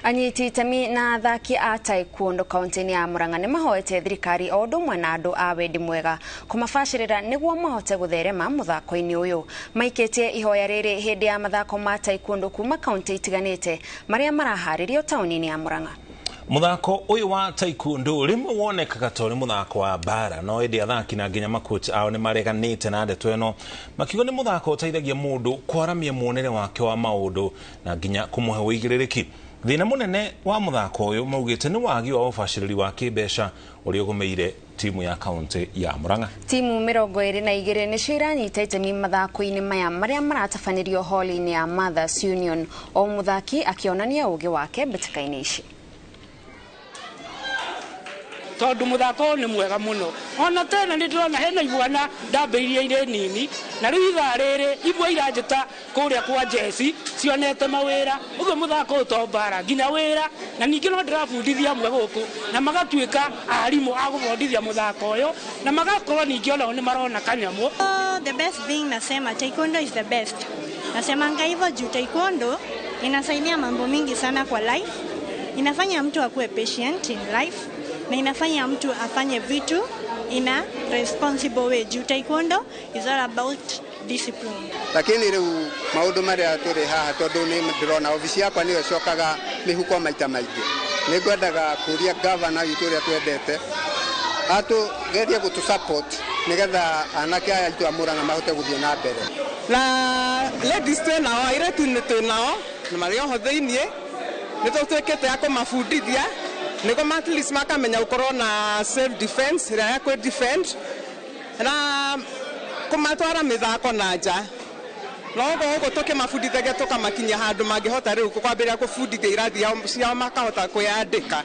Anyiti itemi na athaki a taekwondo kaunti-inĩ ya Murang'a nĩ mahoete thirikari o ũndũ ũmwe na andũ a wendi mwega kũmabacĩrĩra nĩguo mahote gũtherema mũthako-inĩ ũyũ. Maikĩtie ihoya rĩrĩ hĩndĩ ya mathako ma taekwondo kuma kaunti itiganĩte marĩa maraharĩrio taũni-inĩ ya Murang'a. Muthako uyu wa taekwondo rimwe wonekaga ta ũrĩ muthako wa mbara, no ĩndĩ athaki na nginya makoach ao nĩ mareganĩte na ndeto ĩno, makiuga nĩ muthako ũteithagia mũndũ kwaramia muonere wake wa maũndũ na nginya kũmũhe ũigĩrĩrĩki. Thĩna mũnene wa muthako ũyũ maugĩte nĩ wagi wa ũbacĩrĩri wa kĩmbeca ũrĩa ũgũmĩire timu ya kaunti ya Murang'a. Timu 22 nĩcio iranyita itemi mathako-inĩ maya marĩa maratabanĩrio hall-inĩ ya Mothers Union, o mũthaki akĩonania ũgĩ wake mbĩtĩka-inĩ ici. Tondu muthako ũyũ nĩ mwega mũno, ona tena nĩ ndĩrona hena imwana ndambĩirie irĩ nini, na rĩu ithaa rĩrĩ imwe iranjĩta kũrĩa kwa jeci cionete mawĩra. Ũguo mũthako ũyũ to mbara nginya wĩra, na ningĩ no ndĩrabundithia amwe gũkũ na magatuĩka arimũ a gũbundithia mũthako ũyũ, na magakorwo ningĩ onao nĩ marona kanyamũ. The best thing nasema taekwondo is the best. Nasemanga hivyo juu taekwondo inasaidia mambo mingi sana kwa life. Inafanya mtu akuwe patient in life, na inafanya mtu afanye vitu in a responsible way. Juu taekwondo is all about discipline. Lakini riu maundu maria turi haha, tondu ni ndirona ofici yakwa niyo icokaga mihuko maita maingi, ni ngwendaga kuria gavana witũ ũrĩa twendete atugerie gutu support nigetha anake aya aitũ a Murang'a mahote gũthiĩ na mbere. Na ladies twĩ nao, airĩtu nĩ twĩ nao na marĩ oho thĩiniĩ, nĩ tũtuĩkĩte a kũmabundithia nĩguo at least makamenya gũkorwo na self defense ĩrĩa ya kwĩ defend na kũmatwara mĩthako na nja. No ũguo ũguo tũkĩmabundithagia tũkamakinyia handũ mangĩhota rĩu kwambĩrĩria kũbundithia irathi ciao makahota kwĩyandĩka.